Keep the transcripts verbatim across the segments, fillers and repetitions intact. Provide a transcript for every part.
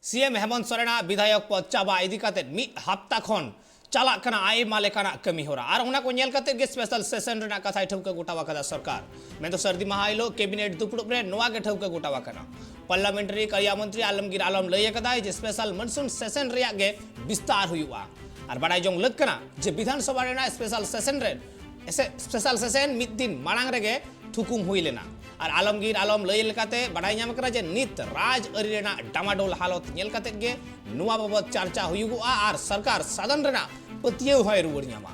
ᱥᱤ ᱮᱢ ᱦᱮᱢᱚᱱᱛ ᱥᱚᱨᱮᱱᱟᱜ ᱵᱤᱫᱷᱟᱭᱚᱠ ᱯᱚᱫ ᱪᱟᱵᱟ ᱤᱫᱤ ᱠᱟᱛᱮ ᱢᱤᱫ ᱦᱟᱯᱛᱟ ᱠᱷᱚᱱ ᱪᱟᱞᱟᱜ ᱠᱟᱱᱟ ᱟᱭᱢᱟ ᱞᱮᱠᱟᱱᱟᱜ ᱠᱟᱹᱢᱤ ᱦᱚᱨᱟ᱾ ᱟᱨ ᱚᱱᱟ ᱠᱚ ᱧᱮᱞ ᱠᱟᱛᱮ ᱜᱮ ᱥᱯᱮᱥᱟᱞ ᱥᱮᱥᱚᱱ ᱨᱮᱱᱟᱜ ᱠᱟᱛᱷᱟᱭ ᱴᱷᱟᱹᱣᱠᱟᱹ ᱜᱚᱴᱟᱣ ᱟᱠᱟᱫᱟ ᱥᱚᱨᱠᱟᱨ᱾ ᱢᱮᱱᱫᱚ ᱥᱟᱹᱨᱫᱤ ᱢᱟᱦᱟ ᱦᱤᱞᱳᱜ ᱠᱮᱵᱤᱱᱮᱴ ᱫᱩᱯᱲᱩᱵ ᱨᱮ ᱱᱚᱣᱟ ᱜᱮ ᱴᱷᱟᱹᱣᱠᱟᱹ ᱜᱚᱴᱟᱣ ᱟᱠᱟᱱᱟ᱾ ᱯᱟᱨᱞᱟᱢᱮᱱᱴᱟᱨᱤ ᱠᱟᱨᱭᱟ ᱢᱚᱱᱛᱨᱤ ᱟᱞᱚᱢᱜᱤᱨ ᱟᱞᱚᱢ ᱞᱟᱹᱭ ᱟᱠᱟᱫᱟᱭ ᱡᱮ ᱥᱯᱮᱥᱟᱞ ᱢᱚᱱᱥᱩᱱ ᱥᱮᱥᱚᱱ ᱨᱮᱭᱟᱜ ᱜᱮ ᱵᱤᱥᱛᱟᱨ ᱦᱩᱭᱩᱜᱼᱟ᱾ ᱟᱨ ᱵᱟᱰᱟᱭ ᱡᱚᱝ ᱞᱟᱹᱠ ᱠᱟᱱᱟ ᱡᱮ ᱵᱤᱫᱷᱟᱱ ᱥᱚᱵᱷᱟ ᱨᱮᱱᱟᱜ ᱥᱯᱮᱥᱟᱞ ᱥᱮᱥᱚᱱ ᱨᱮ ᱮᱥᱮ-, ᱥᱯᱮᱥᱟᱞ ᱥᱮᱥᱚᱱ ᱢᱤᱫ ᱫᱤᱱ ᱢᱟᱲᱟᱝ ᱨᱮᱜᱮ ᱛᱷᱩᱠᱩᱢ ᱦᱩᱭ ᱞᱮᱱᱟ᱾ ᱟᱨ ᱟᱞᱚᱢᱜᱤᱨ ᱟᱞᱚᱢ ᱞᱟᱹᱭ ᱞᱮᱠᱟᱛᱮ ᱵᱟᱰᱟᱭ ᱧᱟᱢ ᱟᱠᱟᱱᱟ ᱡᱮ ᱱᱤᱛ ᱨᱟᱡᱽ ᱟᱹᱨᱤ ᱨᱮᱱᱟᱜ ᱰᱟᱢᱟᱰᱳᱞ ᱦᱟᱞᱚᱛ ᱧᱮᱞ ᱠᱟᱛᱮ ᱜᱮ ᱱᱚᱣᱟ ᱵᱟᱵᱚᱛ ᱪᱟᱨᱪᱟ ᱦᱩᱭᱩᱜᱚᱜᱼᱟ ᱟᱨ ᱥᱚᱨᱠᱟᱨ ᱥᱟᱫᱚᱱ ᱨᱮᱱᱟᱜ ᱯᱟᱹᱛᱭᱟᱹᱣ ᱦᱚᱸᱭ ᱨᱩᱣᱟᱹᱲ ᱧᱟᱢᱟ᱾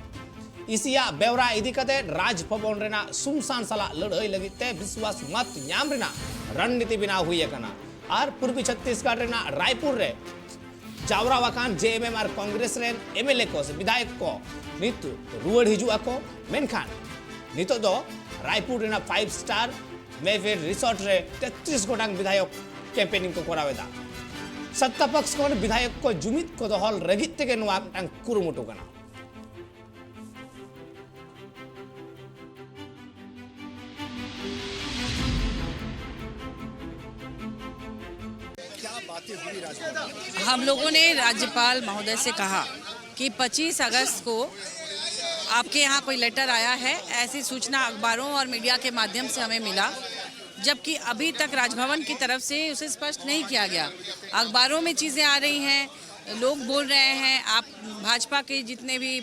ᱤᱥᱤᱭᱟᱜ ᱵᱮᱣᱨᱟ ᱤᱫᱤ ᱠᱟᱛᱮ ᱨᱟᱡᱽ ᱵᱷᱚᱵᱚᱱ ᱨᱮᱱᱟᱜ ᱥᱩᱱᱥᱟᱱ ᱥᱟᱞᱟᱜ ᱞᱟᱹᱲᱦᱟᱹᱭ ᱞᱟᱹᱜᱤᱫ ᱛᱮ ᱵᱤᱥᱣᱟᱥ ᱢᱟᱛ ᱧᱟᱢ ᱨᱮᱱᱟᱜ ᱨᱚᱱᱱᱤᱛᱤ ᱵᱮᱱᱟᱣ ᱦᱩᱭ ᱟᱠᱟᱱᱟ᱾ ᱟᱨ ᱯᱩᱨᱵᱤ ᱪᱷᱚᱛᱛᱤᱥᱜᱚᱲ ᱨᱮᱱᱟᱜ ᱨᱟᱭᱯᱩᱨ ᱨᱮ ᱡᱟᱣᱨᱟ ᱟᱠᱟᱱ ᱡᱮ ᱮᱢ ᱮᱢ ᱟᱨ ᱠᱚᱝᱜᱨᱮᱥ ᱨᱮᱱ ᱮᱢ ᱮᱞ ᱮ ᱠᱚ ᱥᱮ ᱵᱤᱫᱷᱟᱭᱚᱠ ᱠᱚ ᱱᱤᱛ ᱨᱩᱣᱟᱹᱲ ᱦᱤᱡᱩᱜ ᱟᱠᱚ᱾ ᱢᱮᱱᱠᱷᱟᱱ ᱱᱤᱛᱚᱜ ᱫᱚ ᱨᱟᱭᱯᱩᱨ ᱨᱮᱱᱟᱜ ᱯᱷᱟᱭᱤᱵᱷ ᱥᱴᱟᱨ ᱢᱮᱯᱷᱮᱰ ᱨᱤᱥᱚᱨᱴ ᱨᱮ ᱛᱮᱛᱨᱤᱥ ᱜᱚᱴᱟᱝ ᱵᱤᱫᱷᱟᱭᱚᱠ ᱠᱮᱢᱯᱮᱱᱤᱝ ᱠᱚ ᱠᱚᱨᱟᱣ ᱮᱫᱟ᱾ ᱥᱚᱛᱛᱟ ᱯᱚᱠᱥ ᱠᱷᱚᱱ ᱵᱤᱫᱷᱟᱭᱚᱠ ᱠᱚ ᱡᱩᱢᱤᱫ ᱠᱚ ᱫᱚᱦᱚ ᱞᱟᱹᱜᱤᱫ ᱛᱮᱜᱮ ᱱᱚᱣᱟ ᱢᱤᱫᱴᱟᱝ ᱠᱩᱨᱩᱢᱩᱴᱩ ᱠᱟᱱᱟ᱾ हम लोगों ने राज्यपाल महोदय से कहा कि पच्चीस अगस्त को आपके यहाँ कोई लेटर आया है, ऐसी सूचना अखबारों और मीडिया के माध्यम से हमें मिला, जबकि अभी तक राजभवन की तरफ से उसे स्पष्ट नहीं किया गया। अखबारों में चीज़ें आ रही हैं, लोग बोल रहे हैं, आप भाजपा के जितने भी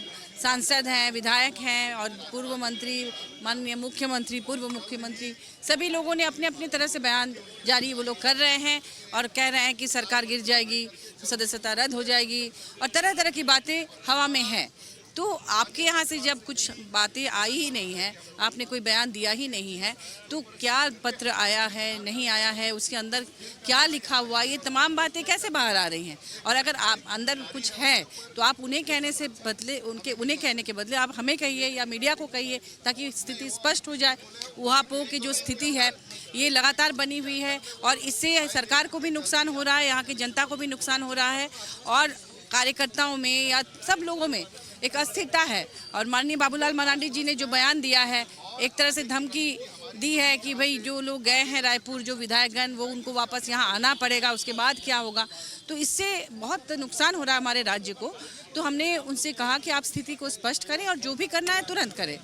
सांसद हैं, विधायक हैं और पूर्व मंत्री, माननीय मुख्यमंत्री, पूर्व मुख्यमंत्री, सभी लोगों ने अपने अपनी तरह से बयान जारी वो लोग कर रहे हैं और कह रहे हैं कि सरकार गिर जाएगी, सदस्यता रद्द हो जाएगी और तरह तरह की बातें हवा में हैं। तो आपके यहाँ से जब कुछ बातें आई ही नहीं है, आपने कोई बयान दिया ही नहीं है, तो क्या पत्र आया है, नहीं आया है, उसके अंदर क्या लिखा हुआ, ये तमाम बातें कैसे बाहर आ रही हैं? और अगर आप अंदर कुछ है तो आप उन्हें कहने से बदले उनके उन्हें कहने के बदले आप हमें कहिए या मीडिया को कहिए, ताकि स्थिति स्पष्ट हो जाए। ऊहापोह की जो स्थिति है, ये लगातार बनी हुई है और इससे सरकार को भी नुकसान हो रहा है, यहाँ की जनता को भी नुकसान हो रहा है और कार्यकर्ताओं में या सब लोगों में एक अस्थिरता है। और माननीय बाबूलाल मरांडी जी ने जो बयान दिया है, एक तरह से धमकी दी है कि भाई, जो लोग गए हैं रायपुर, जो विधायकगण, वो उनको वापस यहाँ आना पड़ेगा, उसके बाद क्या होगा। तो इससे बहुत नुकसान हो रहा है हमारे राज्य को। तो हमने उनसे कहा कि आप स्थिति को स्पष्ट करें और जो भी करना है तुरंत करें।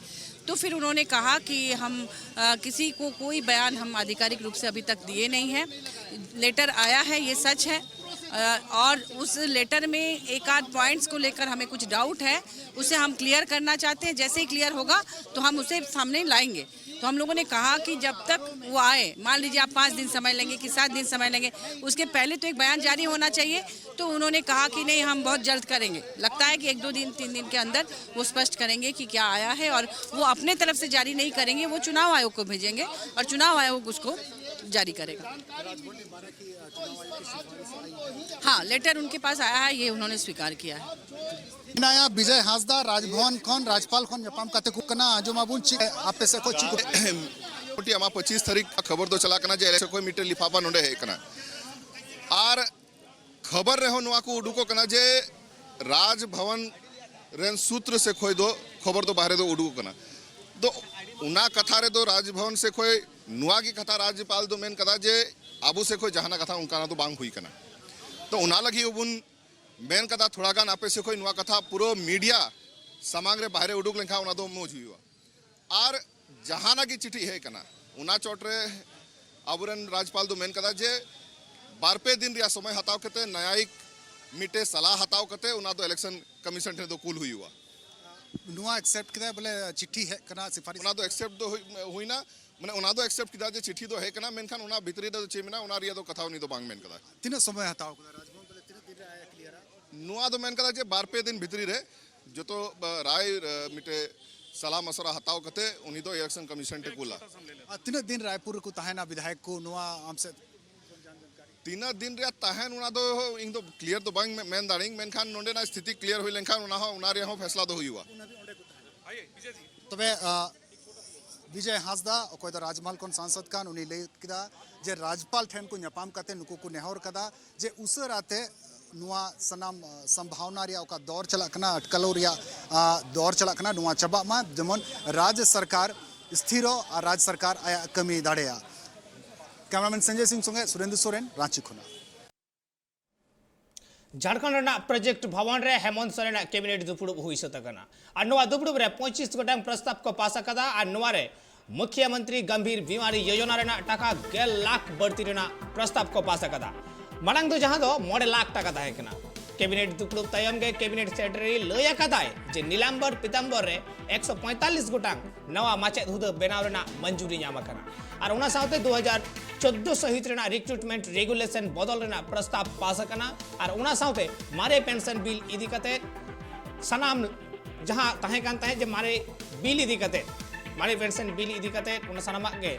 तो फिर उन्होंने कहा कि हम, अ, किसी को कोई बयान हम आधिकारिक रूप से अभी तक दिए नहीं हैं। लेटर आया है, ये सच है, अ, और उस लेटर में एक आध पॉइंट्स को लेकर हमें कुछ डाउट है, उसे हम क्लियर करना चाहते हैं। जैसे ही क्लियर होगा तो हम उसे सामने लाएंगे। तो हम लोगों ने कहा कि जब तक वो आए, मान लीजिए आप पाँच दिन समय लेंगे कि सात दिन समय लेंगे, उसके पहले तो एक बयान जारी होना चाहिए। तो उन्होंने कहा कि नहीं, हम बहुत जल्द करेंगे। लगता है कि एक दो दिन, तीन दिन के अंदर वो स्पष्ट करेंगे कि क्या आया है, और वो अपने तरफ से जारी नहीं करेंगे, वो चुनाव आयोग को भेजेंगे और चुनाव आयोग उसको जारी करेगा। हाँ, लेटर उनके पास आया है, ये उन्होंने स्वीकार किया है। ᱱᱟᱭᱟ ᱵᱤᱡᱚᱭ ᱦᱟᱸᱥᱫᱟ ᱨᱟᱡᱽᱵᱷᱚᱵᱚᱱ ᱠᱷᱚᱱ, ᱨᱟᱡᱽᱯᱟᱞ ᱠᱷᱚᱱ ᱧᱟᱯᱟᱢ ᱠᱟᱛᱮ ᱠᱚ ᱠᱟᱱᱟ, ᱟᱸᱡᱚᱢᱟᱵᱚᱱ ᱪᱮᱫ ᱟᱯᱮ ᱥᱮᱫ ᱠᱷᱚᱱ ᱪᱮᱫ ᱠᱚ ᱢᱚᱴᱟᱢᱩᱴᱤ ᱟᱢᱟᱜ ᱯᱚᱸᱪᱤᱥ ᱛᱟᱹᱨᱤᱠᱷ ᱠᱷᱚᱵᱚᱨ ᱫᱚ ᱪᱟᱞᱟᱜ ᱠᱟᱱᱟ ᱡᱮ ᱤᱞᱮᱠᱥᱚᱱ ᱠᱷᱚᱱ ᱢᱤᱫᱴᱮᱱ ᱞᱤᱯᱷᱟᱯᱷᱟ ᱱᱚᱰᱮ ᱦᱮᱡ ᱟᱠᱟᱱᱟ᱾ ᱟᱨ ᱠᱷᱚᱵᱚᱨ ᱨᱮᱦᱚᱸ ᱱᱚᱣᱟ ᱠᱚ ᱩᱰᱩᱠᱚᱜ ᱠᱟᱱᱟ ᱡᱮ ᱨᱟᱡᱽ ᱵᱷᱚᱵᱚᱱ ᱨᱮᱱ ᱥᱩᱛᱨᱚ ᱥᱮ ᱠᱷᱚᱡ ᱫᱚ ᱠᱷᱚᱵᱚᱨ ᱫᱚ ᱵᱟᱦᱨᱮ ᱫᱚ ᱩᱰᱩᱠᱚᱜ ᱠᱟᱱᱟ᱾ ᱫᱚ ᱚᱱᱟ ᱠᱟᱛᱷᱟ ᱨᱮᱫᱚ ᱨᱟᱡᱽ ᱵᱷᱚᱵᱚᱱ ᱥᱮ ᱠᱷᱚᱡ ᱱᱚᱣᱟ ᱜᱮ ᱠᱟᱛᱷᱟ ᱨᱟᱡᱽᱯᱟᱞ ᱫᱚ ᱢᱮᱱ ᱠᱟᱫᱟ ᱡᱮ ᱟᱵᱚ ᱥᱮ ᱠᱷᱚᱡ ᱡᱟᱦᱟᱱᱟᱜ ᱠᱟᱛᱷᱟ ᱚᱱᱠᱟᱱᱟᱜ ᱫᱚ ᱵᱟᱝ ᱦᱩᱭ ᱠᱟᱱᱟ᱾ ᱛᱚ ᱚᱱᱟ ᱞᱟᱹᱜᱤᱫ ᱵᱚᱱ ᱢᱮᱱ ᱠᱟᱫᱟ ᱛᱷᱚᱲᱟ ᱜᱟᱱ ᱟᱯᱮ ᱥᱮ ᱠᱷᱚᱡ ᱱᱚᱣᱟ ᱠᱟᱛᱷᱟ ᱯᱩᱨᱟᱹ ᱢᱤᱰᱤᱭᱟ ᱥᱟᱢᱟᱝ ᱨᱮ ᱵᱟᱦᱨᱮ ᱩᱰᱩᱠ ᱞᱮᱱᱠᱷᱟᱱ ᱚᱱᱟ ᱫᱚ ᱢᱚᱡᱽ ᱦᱩᱭᱩᱜᱼᱟ᱾ ᱟᱨ ᱡᱟᱦᱟᱱᱟᱜ ᱜᱮ ᱪᱤᱴᱷᱤ ᱦᱮᱡ ᱠᱟᱱᱟ, ᱚᱱᱟ ᱪᱚᱴ ᱨᱮ ᱟᱵᱚᱨᱮᱱ ᱨᱟᱡᱽᱯᱟᱞ ᱫᱚ ᱢᱮᱱ ᱠᱟᱫᱟ ᱡᱮ ᱵᱟᱨ ᱯᱮ ᱫᱤᱱ ᱨᱮᱭᱟᱜ ᱥᱚᱢᱚᱭ ᱦᱟᱛᱟᱣ ᱠᱟᱛᱮ ᱱᱟᱭᱟᱭᱤᱠ ᱢᱤᱫᱴᱮᱡ ᱥᱟᱞᱟ ᱦᱟᱛᱟᱣ ᱠᱟᱛᱮ ᱚᱱᱟ ᱫᱚ ᱤᱞᱮᱠᱥᱚᱱ ᱠᱚᱢᱤᱥᱚᱱ ᱴᱷᱮᱱ ᱫᱚ ᱠᱩᱞ ᱦᱩᱭᱩᱜᱼᱟ᱾ ᱱᱚᱣᱟ ᱮᱠᱥᱮᱯᱴ ᱠᱮᱫᱟᱭ ᱵᱚᱞᱮ ᱪᱤᱴᱷᱤ ᱦᱮᱡ ᱠᱟᱱᱟ, ᱥᱤᱯᱷᱟᱨᱤᱥ? ᱚᱱᱟ ᱫᱚ ᱮᱠᱥᱮᱯᱴ ᱫᱚ ᱦᱩᱭ, ᱦᱩᱭᱱᱟ, ᱢᱟᱱᱮ ᱚᱱᱟ ᱫᱚ ᱮᱠᱥᱮᱯᱴ ᱠᱮᱫᱟ ᱡᱮ ᱪᱤᱴᱷᱤ ᱫᱚ ᱦᱮᱡ ᱠᱟᱱᱟ, ᱢᱮᱱᱠᱷᱟᱱ ᱚᱱᱟ ᱵᱷᱤᱛᱨᱤ ᱨᱮ ᱪᱮᱫ ᱢᱮᱱᱟᱜᱼᱟ ᱚᱱᱟ ᱨᱮᱭᱟᱜ ᱫᱚ ᱠᱟᱛᱷᱟ ᱩᱱᱤ ᱫᱚ ᱵᱟᱝ ᱢᱮᱱ ᱠᱟᱫᱟ᱾ ᱛᱤᱱᱟᱹᱜ ᱥᱚᱢᱚᱭ ᱦᱟᱛᱟᱣ ᱠᱟᱫᱟ ᱨᱟᱡᱽᱵᱷᱚᱵᱚᱱ ᱵᱚᱞᱮ ᱛᱤᱱᱟᱹᱜ ᱫᱤᱱ ᱨᱮ ᱟᱭᱟᱜ ᱠᱞᱤᱭᱟᱨᱟ? ᱱᱚᱣᱟ ᱫᱚ ᱢᱮᱱ ᱠᱟᱫᱟ ᱡᱮ ᱵᱟᱨ ᱯᱮ ᱫᱤᱱ ᱵᱷᱤᱛᱨᱤ ᱨᱮ ᱡᱚᱛᱚ, ᱟ, ᱨᱟᱭ, ᱟ, ᱢᱤᱫᱴᱮᱡ ᱥᱟᱞᱟ ᱢᱟᱥᱚᱨᱟ ᱦᱟᱛᱟᱣ ᱠᱟᱛᱮ ᱩᱱᱤ ᱫᱚ ᱤᱞᱮᱠᱥᱚᱱ ᱠᱚᱢᱤᱥᱚᱱ ᱴᱷᱮᱱ ᱠᱩᱞᱟ᱾ ᱟᱨ ᱛᱤᱱᱟᱹᱜ ᱫᱤᱱ ᱨᱟᱭᱯᱩᱨ ᱨᱮᱠᱚ ᱛᱟᱦᱮᱱᱟ ᱵᱤᱫᱷᱟᱭᱚᱠ ᱠᱚ, ᱱᱚᱣᱟ ᱟᱢ ᱥᱮᱫ? ᱛᱤᱱᱟᱹᱜ ᱫᱤᱱ ᱨᱮᱭᱟᱜ ᱛᱟᱦᱮᱱ ᱚᱱᱟ ᱫᱚ ᱤᱧ ᱫᱚ ᱠᱞᱤᱭᱟᱨ ᱫᱚ ᱵᱟᱹᱧ ᱢᱮ-, ᱢᱮᱱ ᱫᱟᱲᱮᱭᱟᱹᱧ, ᱢᱮᱱᱠᱷᱟᱱ ᱱᱚᱰᱮᱱᱟᱜ ᱥᱛᱷᱤᱛᱤ ᱠᱞᱤᱭᱟᱨ ᱦᱩᱭ ᱞᱮᱱᱠᱷᱟᱱ ᱚᱱᱟ ᱦᱚᱸ, ᱚᱱᱟ ᱨᱮᱭᱟᱜ ᱦᱚᱸ ᱯᱷᱮᱥᱞᱟ ᱫᱚ ᱦᱩᱭᱩᱜᱼᱟ᱾ ᱛᱚᱵᱮ, ᱟ, ᱵᱤᱡᱚᱭ ᱦᱟᱸᱥᱫᱟ, ᱚᱠᱚᱭ ᱫᱚ ᱨᱟᱡᱽᱢᱚᱦᱚᱞ ᱠᱷᱚᱱ ᱥᱟᱝᱥᱚᱫ ᱠᱟᱱ, ᱩᱱᱤ ᱞᱟᱹᱭ ᱠᱮᱫᱟ ᱡᱮ ᱨᱟᱡᱽᱯᱟᱞ ᱴᱷᱮᱱ ᱠᱚ ᱧᱟᱯᱟᱢ ᱠᱟᱛᱮ ᱱᱩᱠᱩ ᱠᱚ ᱱᱮᱦᱚᱨ ᱠᱟᱫᱟ ᱡᱮ ᱩᱥᱟᱹᱨᱟ ᱛᱮ ᱱᱚᱣᱟ ᱥᱟᱱᱟᱢ, ᱟ, ᱥᱚᱢᱵᱷᱟᱣᱱᱟ ᱨᱮᱭᱟᱜ ᱚᱠᱟ ᱫᱚᱨ ᱪᱟᱞᱟᱜ ᱠᱟᱱᱟ, ᱟᱴᱠᱟᱞᱚᱜ ᱨᱮᱭᱟᱜ, ᱟ, ᱫᱚᱨ ᱪᱟᱞᱟᱜ ᱠᱟᱱᱟ, ᱱᱚᱣᱟ ᱪᱟᱵᱟᱜ ᱢᱟ, ᱡᱮᱢᱚᱱ ᱨᱟᱡᱽ ᱥᱚᱨᱠᱟᱨ ᱥᱛᱷᱤᱨᱚᱜ ᱟᱨ ᱨᱟᱡᱽ ᱥᱚᱨᱠᱟᱨ ᱟᱭᱟᱜ ᱠᱟᱹᱢᱤ ᱫᱟᱲᱮᱭᱟᱜᱼᱟ᱾ ᱠᱮᱢᱮᱨᱟᱢᱮᱱ ᱥᱚᱧᱡᱚᱭ ᱥᱤᱝ ᱥᱚᱸᱜᱮ ᱥᱩᱨᱮᱱᱫᱩ ᱥᱚᱨᱮᱱ, ᱨᱟᱸᱪᱤ ᱠᱷᱚᱱᱟᱜ᱾ ᱡᱷᱟᱲᱠᱷᱚᱸᱰ ᱨᱮᱱᱟᱜ ᱯᱨᱚᱡᱮᱠᱴ ᱵᱷᱚᱵᱚᱱ ᱨᱮ ᱦᱮᱢᱚᱱᱛ ᱥᱚᱨᱮᱱᱟᱜ ᱠᱮᱵᱤᱱᱮᱴ ᱫᱩᱯᱲᱩᱵ ᱦᱩᱭ ᱥᱟᱹᱛ ᱟᱠᱟᱱᱟ ᱟᱨ ᱱᱚᱣᱟ ᱫᱩᱯᱲᱩᱵ ᱨᱮ ᱯᱚᱸᱪᱤᱥ ᱜᱚᱴᱟᱝ ᱯᱨᱚᱥᱛᱟᱵ ᱠᱚ ᱯᱟᱥ ᱟᱠᱟᱫᱟ ᱟᱨ ᱱᱚᱣᱟ ᱨᱮ ᱢᱩᱠᱷᱭᱟᱹ ᱢᱚᱱᱛᱨᱤ ᱜᱟᱢᱵᱷᱤᱨ ᱵᱤᱢᱟᱨᱤ ᱭᱳᱡᱚᱱᱟ ᱨᱮᱱᱟᱜ ᱴᱟᱠᱟ ᱜᱮᱞ ᱞᱟᱠᱷ ᱵᱟᱹᱲᱛᱤ ᱨᱮᱱᱟᱜ ᱯᱨᱚᱥᱛᱟᱵ ᱠᱚ ᱯᱟᱥ ᱟᱠᱟᱫᱟ᱾ ᱢᱟᱲᱟᱝ ᱫᱚ ᱡᱟᱦᱟᱸ ᱫᱚ ᱢᱚᱬᱮ ᱞᱟᱠᱷ ᱴᱟᱠᱟ ᱛᱟᱦᱮᱸ ᱠᱟᱱᱟ᱾ ᱠᱮᱵᱤᱱᱮᱴ ᱫᱩᱯᱲᱩᱵ ᱛᱟᱭᱚᱢ ᱜᱮ ᱠᱮᱵᱤᱱᱮᱴ ᱥᱮᱠᱨᱮᱴᱟᱨᱤ ᱞᱟᱹᱭ ᱟᱠᱟᱫᱟᱭ ᱡᱮ ᱱᱤᱞᱟᱢᱵᱚᱨ ᱯᱤᱛᱟᱢᱵᱚᱨ ᱨᱮ ᱮᱠᱥᱚ ᱯᱚᱸᱭᱛᱟᱞᱞᱤᱥ ᱜᱚᱴᱟᱝ ᱱᱟᱣᱟ ᱢᱟᱪᱮᱫ ᱦᱩᱫᱟᱹ ᱵᱮᱱᱟᱣ ᱨᱮᱱᱟᱜ ᱢᱚᱧᱡᱩᱨᱤ ᱧᱟᱢ ᱟᱠᱟᱱᱟ ᱟᱨ ᱚᱱᱟ ᱥᱟᱶᱛᱮ ᱫᱩ ᱦᱟᱡᱟᱨ ᱪᱳᱫᱽᱫᱳ ᱥᱟᱹᱦᱤᱛ ᱨᱮᱱᱟᱜ ᱨᱤᱠᱨᱩᱴᱢᱮᱱᱴ ᱨᱮᱜᱩᱞᱮᱥᱚᱱ ᱵᱚᱫᱚᱞ ᱨᱮᱱᱟᱜ ᱯᱨᱚᱥᱛᱟᱵ ᱯᱟᱥ ᱟᱠᱟᱱᱟ ᱟᱨ ᱚᱱᱟ ᱥᱟᱶᱛᱮ ᱢᱟᱨᱮ ᱯᱮᱱᱥᱚᱱ ᱵᱤᱞ ᱤᱫᱤ ᱠᱟᱛᱮ ᱥᱟᱱᱟᱢ ᱡᱟᱦᱟᱸ ᱛᱟᱦᱮᱸ ᱠᱟᱱ ᱛᱟᱦᱮᱸᱫ ᱡᱮ ᱢᱟᱨᱮ ᱵᱤᱞ ᱤᱫᱤ ᱠᱟᱛᱮ, ᱢᱟᱨᱮ ᱯᱮᱱᱥᱚᱱ ᱵᱤᱞ ᱤᱫᱤ ᱠᱟᱛᱮ ᱚᱱᱟ ᱥᱟᱱᱟᱢᱟᱜ ᱜᱮ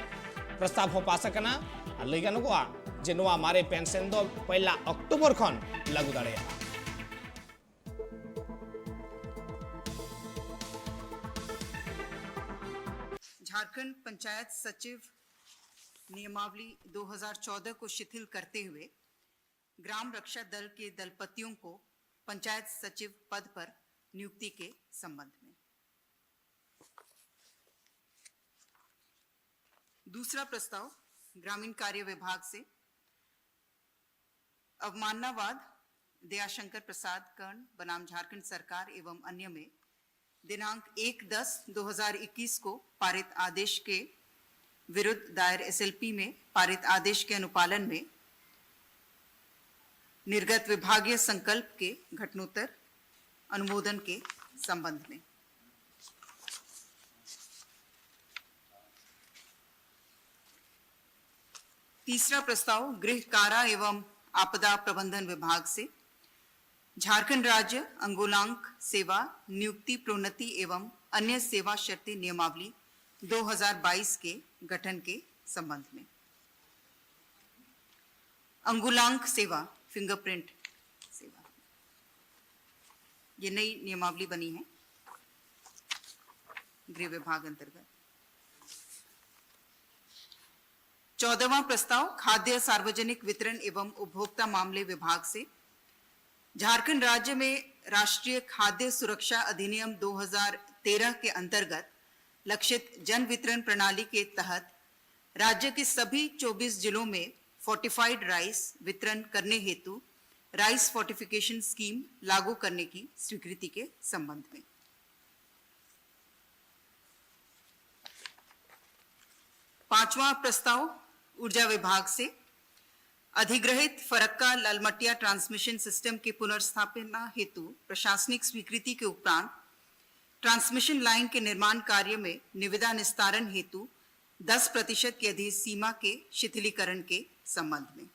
ᱯᱨᱚᱥᱛᱟᱵ ᱦᱚᱸ ᱯᱟᱥ ᱟᱠᱟᱱᱟ ᱟᱨ ᱞᱟᱹᱭ ᱜᱟᱱᱚᱜᱚᱜᱼᱟ ᱡᱮ ᱱᱚᱣᱟ ᱢᱟᱨᱮ ᱯᱮᱱᱥᱚᱱ ᱫᱚ ᱯᱚᱭᱞᱟ ᱚᱠᱴᱳᱵᱚᱨ ᱠᱷᱚᱱ ᱞᱟᱹᱜᱩ ᱫᱟᱲᱮᱭᱟᱜᱼᱟ᱾ झारखंड पंचायत सचिव नियमावली दो हज़ार चौदह को शिथिल करते हुए ग्राम रक्षा दल के दलपतियों को पंचायत सचिव पद पर नियुक्ति के संबंध में। दूसरा प्रस्ताव ग्रामीण कार्य विभाग से अवमाननावाद दयाशंकर प्रसाद कर्ण बनाम झारखंड सरकार एवं अन्य में दिनांक एक दस दो हज़ार इक्कीस को पारित आदेश के विरुद्ध दायर एसएलपी में पारित आदेश के अनुपालन में निर्गत विभागीय संकल्प के घटनोत्तर अनुमोदन के संबंध में। तीसरा प्रस्ताव गृह कारा एवं आपदा प्रबंधन विभाग से झारखंड राज्य अंगोलांक सेवा नियुक्ति प्रोन्नति एवं अन्य सेवा शर्तें नियमावली दो हज़ार बाईस के गठन के संबंध में। अंगुलांक सेवा, फिंगरप्रिंट सेवा, ये नई नियमावली बनी है गृह विभाग अंतर्गत। चौदहवां प्रस्ताव खाद्य सार्वजनिक वितरण एवं उपभोक्ता मामले विभाग से झारखंड राज्य में राष्ट्रीय खाद्य सुरक्षा अधिनियम दो हज़ार तेरह के अंतर्गत लक्षित जन वितरण प्रणाली के तहत राज्य के सभी चौबीस जिलों में फोर्टिफाइड राइस वितरण करने हेतु राइस फोर्टिफिकेशन स्कीम लागू करने की स्वीकृति के संबंध में। पांचवा प्रस्ताव ऊर्जा विभाग से अधिग्रहित फरक्का लालमटिया ट्रांसमिशन सिस्टम के पुनर्स्थापना हेतु प्रशासनिक स्वीकृति के उपरांत ट्रांसमिशन लाइन के निर्माण कार्य में निविदा निस्तारण हेतु दस प्रतिशत की अधिसीमा के शिथिलीकरण के संबंध में।